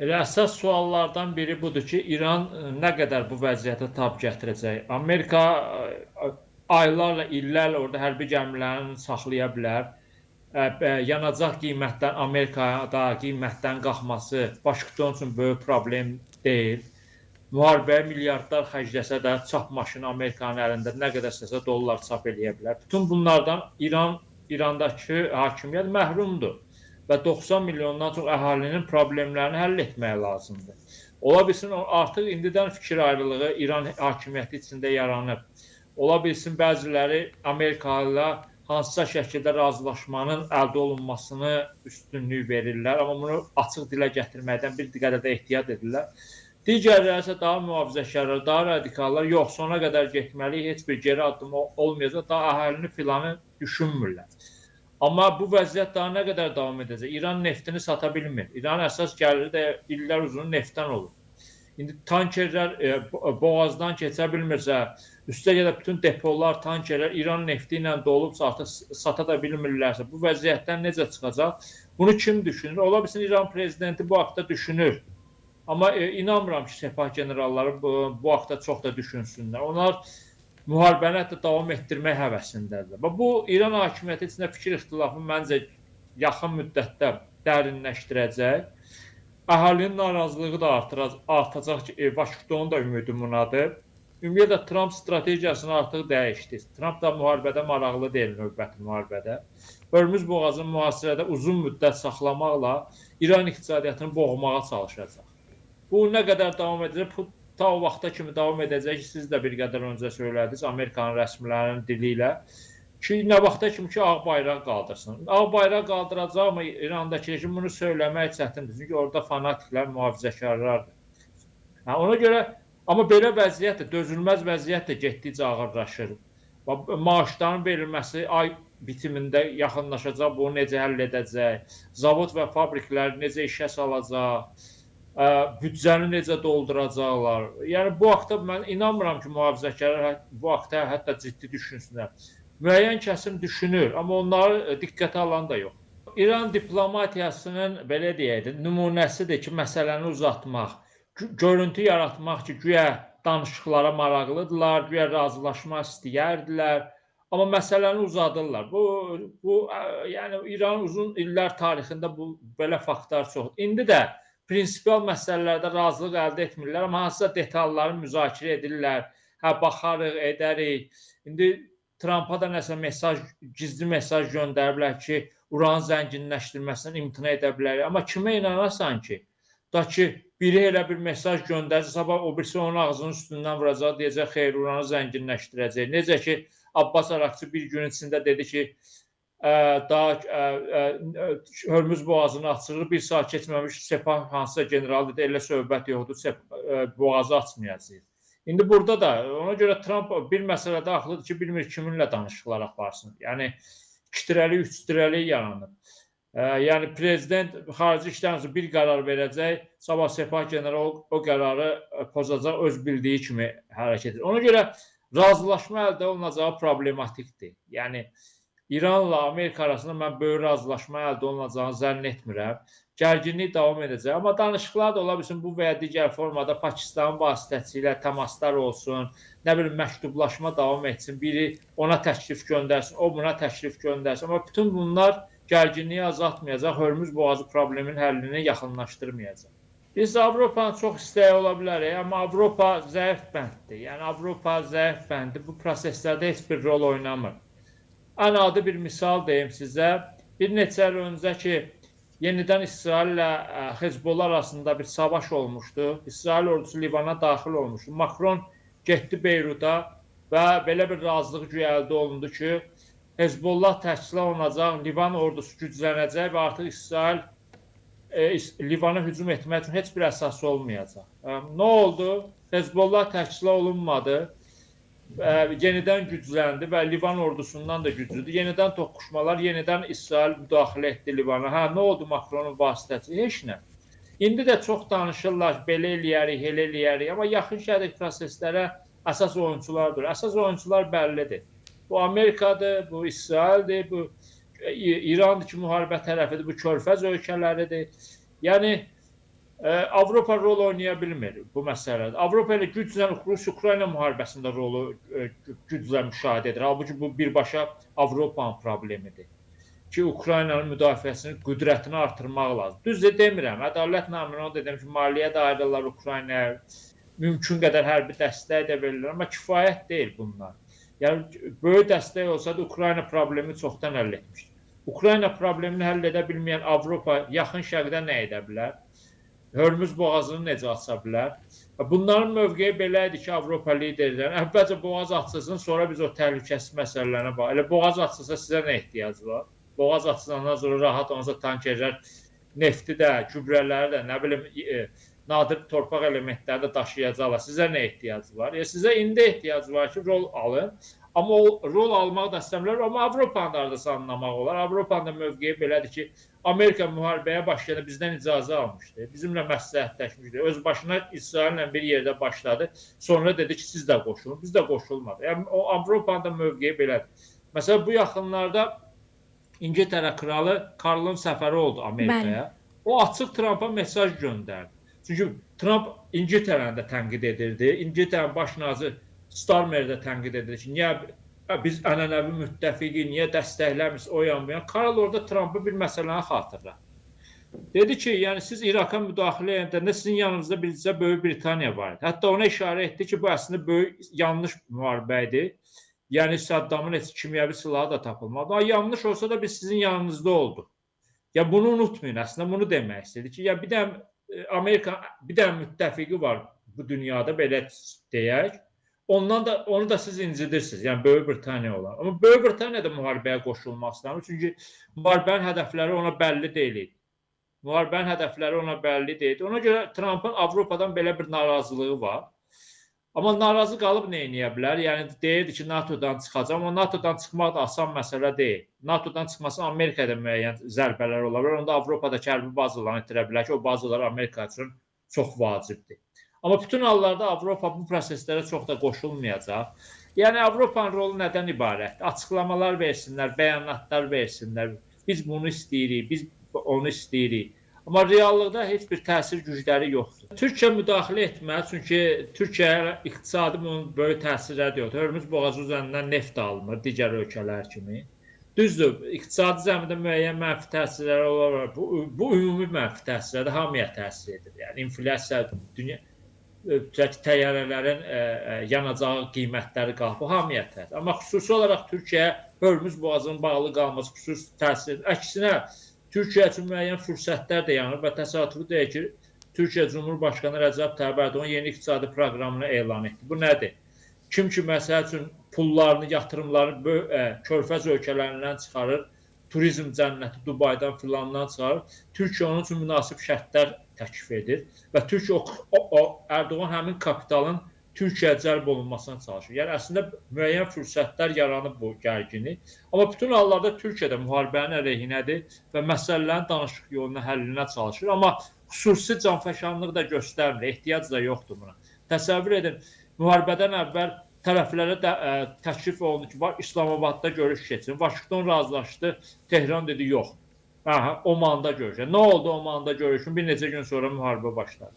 Elə əsas suallardan biri budur ki, İran nə qədər bu vəziyyətə tab gətirəcək? Amerika aylarla, illərlə orada hərbi gəmilərini saxlaya bilər. Yanacaq qiymətdən Amerikada qiymətdən qalxması Vaşinqton üçün böyük problem deyil. Müharibəyə milyardlar xərcləsə də çap maşını Amerikanın əlində nə qədər istəsə dollar çap eləyə bilər. Bütün bunlardan İrandakı hakimiyyət məhrumdur və 90 milyondan çox əhalinin problemlərini həll etmək lazımdır. Ola bilsin, artıq indidən fikir ayrılığı İran hakimiyyəti içində yaranıb. Ola bilsin, bəziləri Amerika ilə hansısa şəkildə razılaşmanın əldə olunmasını üstünlük verirlər, amma bunu açıq dilə gətirməkdən bir qədər də ehtiyat edirlər. Digərləri isə daha mühafizəkarlar, daha radikallar, yox, sona qədər getməliyik, heç bir geri addım olmayacaq, daha əhalini filanı düşünmürlər. Amma bu vəziyyət daha nə qədər davam edəcək? İran neftini sata bilmir. İranın əsas gəliri də illər uzun neftdən olur. İndi tankerlər boğazdan keçə bilmirsə, üstəgəl də bütün depolar, tankerlər İran nefti ilə dolubsa, artıq sata da bilmirlərsə, bu vəziyyətdən necə çıxacaq? Bunu kim düşünür? Ola bilsin İran prezidenti bu haqda düşünür. Amma inanmıram ki, Sepah generalları bu haqda çox da düşünsünlər. Onlar müharibəni hətta davam etdirmək həvəsindədirlər. Və bu İran hakimiyyəti içində fikir ixtilafı məncə yaxın müddətdə dərinləşdirəcək. Əhalinin narazılığı da artacaq ki, Vaşinqtonun da ümidi bunadır. Ümumiyyətlə Tramp strategiyasını artıq dəyişdi. Tramp da müharibədə maraqlı deyil, növbəti müharibədə. Hörmüz boğazını mühasirədə uzun müddət saxlamaqla İran iqtisadiyyatını boğmağa çalışacaq. Bu nə qədər davam edəcək? Bu ta o vaxta kimi davam edəcək ki, siz də bir qədər öncə söylədiniz Amerikanın rəsmilərinin dili ilə ki, nə vaxta kimi ki, ağ bayraq qaldırsın. Ağ bayraq qaldıracaqmı İrandakı rejim, bunu söyləmək çətindir. Çünki orada fanatiklər, mühafizəkarlardır. Hə, ona görə, amma belə vəziyyət də, dözülməz vəziyyət də getdikcə ağırlaşır. Maaşların verilməsi ay bitimində yaxınlaşacaq, bunu necə həll edəcək, zavod və fabrikləri necə işə salacaq, büdcəni necə dolduracaqlar. Yəni bu haqda mən inanmıram ki, mühafizəkarlar bu haqda hətta ciddi düşünsünlər. Müəyyən kəsim düşünür, amma onları diqqətə alan da yox. İran diplomatiyasının, belə deyək də, nümunəsidir ki, məsələni uzatmaq, görüntü yaratmaq ki, güya danışıqlara maraqlıdırlar, güya razılaşma istəyərdilər, amma məsələni uzadırlar. Bu yəni İranın uzun illər tarixində bu belə faktlar çoxdur. İndi də prinsipial məsələlərdə razılıq əldə etmirlər, amma hansısa detalları müzakirə edirlər. Hə, baxarıq, edərik. İndi Trampa da nəsə mesaj, gizli mesaj göndəriblər ki, uranın zənginləşdirilməsindən imtina edə bilərik. Amma kimə inanasan ki? Da ki, biri elə bir mesaj göndərsə, sabah o birisi onun ağzının üstündən vuracaq, deyəcək, xeyr, uranı zənginləşdirəcək. Necə ki, Abbas Araqçı bir gün içində dedi ki, daha Hörmüz boğazını açırıq, bir saat keçməmiş Sepah hansısa general dedi, elə söhbət yoxdur, boğazı açmayacağıq. İndi burada da ona görə Tramp bir məsələdə haqlıdır ki, bilmir kiminlə danışıqlar aparsın. Yəni ikitirəli, üçtirəli yaranır. Yəni prezident xarici işlər naziri bir qərar verəcək, sabah Sepah general o qərarı pozacaq, öz bildiyi kimi hərəkət edir. Ona görə razılaşma əldə olunacağı problematikdir. Yəni İranla Amerika arasında mən böyük razılaşma əldə olunacağını zənn etmirəm. Gərginlik davam edəcək. Amma danışıqlar da ola bilsin bu və ya digər formada Pakistanın vasitəsilə təmaslar olsun, nə bilim məktublaşma davam etsin, biri ona təklif göndərsin, o buna təklif göndərsin. Amma bütün bunlar gərginliyi azaltmayacaq, Hörmüz boğazı probleminin həllini yaxınlaşdırmayacaq. Biz Avropanın çox istəyi ola bilər, amma Avropa zəif bənddir. Yəni Avropa zəif bənddir. Bu proseslərdə heç bir rol oynamır. Ən adi bir misal deyim sizə. Bir neçə il öncə ki, yenidən İsraillə Hezbollah arasında bir savaş olmuşdu. İsrail ordusu Livana daxil olmuşdu. Makron getdi Beyruta və belə bir razılıq güya əldə olundu ki, Hezbollah təşkil olunacaq, Livan ordusu güclənəcək və artıq İsrail Livana hücum etmək üçün heç bir əsası olmayacaq. Nə oldu? Hezbollah təşkil olunmadı. Yenidən gücləndi və Livan ordusundan da güclüdür. Yenidən toqquşmalar, yenidən İsrail müdaxilə etdi Livana. Hə, nə oldu Makronun vasitəsi? Heç nə. İndi də çox danışırlar, belə eləyərik, elə eləyərik, amma yaxın şərq proseslərə əsas oyunçulardır. Əsas oyunçular bəllidir. Bu Amerikadır, bu İsraildir, bu İrandır ki, müharibə tərəfidir, bu Körfəz ölkələridir. Yəni Avropa rol oynaya bilmir bu məsələdə. Avropa elə güclə Rus-Ukrayna müharibəsində rolu güclə müşahidə edir. Halbuki bu birbaşa Avropanın problemidir. Ki, Ukraynanın müdafiəsinin qüdrətini artırmaq lazım. Düzdür demirəm, ədalət naminə onu dedim ki, maliyyə də ayırırlar Ukraynaya, mümkün qədər hərbi dəstək də verirlər, amma kifayət deyil bunlar. Yəni, böyük dəstək olsaydı Ukrayna problemi çoxdan həll etmişdi. Ukrayna problemini həll edə bilməyən Avropa yaxın şərqdə nə edə bilər? Hörmüz boğazını necə aça bilər? Bunların mövqeyi belə idi ki, Avropa liderləri əvvəlcə boğaz açılsın, sonra biz o təhlükəsiz məsələlərinə bax. Elə boğaz açılsa sizə nə ehtiyac var? Boğaz açılandan sonra rahat onsa tankerlər nefti də, gübrələri də, nə bilim, nadir torpaq elementləri də daşıyacaqlar. Sizə nə ehtiyac var? Sizə indi ehtiyac var ki, rol alın. Amma o rol almaq da istəmirlər. Amma Avropanı da hardasa anlamaq olar. Avropanın da mövqeyi belədir ki, Amerika müharibəyə başlayanda bizdən icazə almışdı. Bizimlə məsləhətləşmişdi. Öz başına İsraillə bir yerdə başladı. Sonra dedi ki, siz də qoşulun. Biz də qoşulmadıq. Yəni, o Avropanın da mövqeyi belədir. Məsələn, bu yaxınlarda İngiltərə kralı Karlın səfəri oldu Amerikaya. Bəli. O açıq Trumpa mesaj göndərdi. Çünki Trump İngiltərəni də tənqid edirdi. İngiltərənin baş naziri Starmer də tənqid edirdi ki, niyə biz ənənəvi müttəfiqi, niyə dəstəkləmirsiniz o yan bu yan. Karl orada Trumpı bir məsələni xatırlatdı. Dedi ki, yəni siz İraqa müdaxilə edəndə sizin yanınızda bircə Böyük Britaniya var idi. Hətta ona işarə etdi ki, bu əslində böyük yanlış müharibə idi. Yəni Saddamın heç kimyəvi silahı da tapılmadı. Ama yanlış olsa da biz sizin yanınızda olduq. Ya bunu unutmayın, əslində bunu demək istədi ki, ya bir də Amerika bir də müttəfiqi var bu dünyada belə deyək. Ondan da onu da siz incidirsiniz. Yəni Böyük Britaniya olan. Amma Böyük Britaniya da müharibəyə qoşulmaq istəmir. Çünki müharibənin hədəfləri ona bəlli deyil idi. Müharibənin hədəfləri ona bəlli deyildi. Ona görə Trumpın Avropadan belə bir narazılığı var. Amma narazı qalıb nə edə bilər? Yəni deyirdi ki, NATO-dan çıxacaq. Amma NATO-dan çıxmaq da asan məsələ deyil. NATO-dan çıxması Amerikada müəyyən zərbələr ola bilər. Onda Avropadakı hərbi bazalarını itirə bilər ki, o bazalar Amerika üçün çox vacibdir. Amma bütün hallarda Avropa bu proseslərə çox da qoşulmayacaq. Yəni Avropanın rolu nədən ibarətdir? Açıqlamalar versinlər, bəyanatlar versinlər. Biz bunu istəyirik, biz onu istəyirik. Amma reallıqda heç bir təsir gücləri yoxdur. Türkiyə müdaxilə etməli, çünki Türkiyəyə iqtisadi bunun böyük təsirləri yoxdur. Hörmüz boğazı üzərindən neft alınır digər ölkələr kimi. Düzdür, iqtisadi zəmidə müəyyən mənfi təsirləri ola bilər. Bu ümumi mənfi təsirlərdir, hamıya təsir edir. Yəni inflyasiya, dünya təyyarələrin yanacağı qiymətləri qalxıb, bu hamıya təsir. Amma xüsusi olaraq Türkiyəyə Hörmüz boğazının bağlı qalması xüsusi təsir edir. Əksinə, Türkiyə üçün müəyyən fürsətlər də yanır və təsadüfi deyil ki, Türkiyə Cumhurbaşqanı Rəcəb Tayyib Ərdoğan yeni iqtisadi proqramını elan etdi. Bu nədir? Kim ki, məsəl üçün, pullarını, yatırımlarını Körfəz ölkələrindən çıxarır, turizm cənnəti Dubaydan filandan çıxarır, Türkiyə onun üçün münasib şərtlər təklif edir və Türkiyə Ərdoğan həmin kapitalın Türkiyəyə cəlb olunmasına çalışır. Yəni, əslində, müəyyən fürsətlər yaranıb bu gərginlik. Amma bütün hallarda Türkiyə də müharibənin əleyhinədir və məsələlərin danışıq yoluna həllinə çalışır. Amma xüsusi canfəşanlıq da göstərmir, ehtiyac da yoxdur buna. Təsəvvür edin, müharibədən əvvəl tərəflərə də təklif olundu ki, var İslamabadda görüş keçirin. Vaşinqton razılaşdı, Tehran dedi yox. Aha, Omanda görüşə. Nə oldu Omanda görüşün? Bir neçə gün sonra müharibə başladı.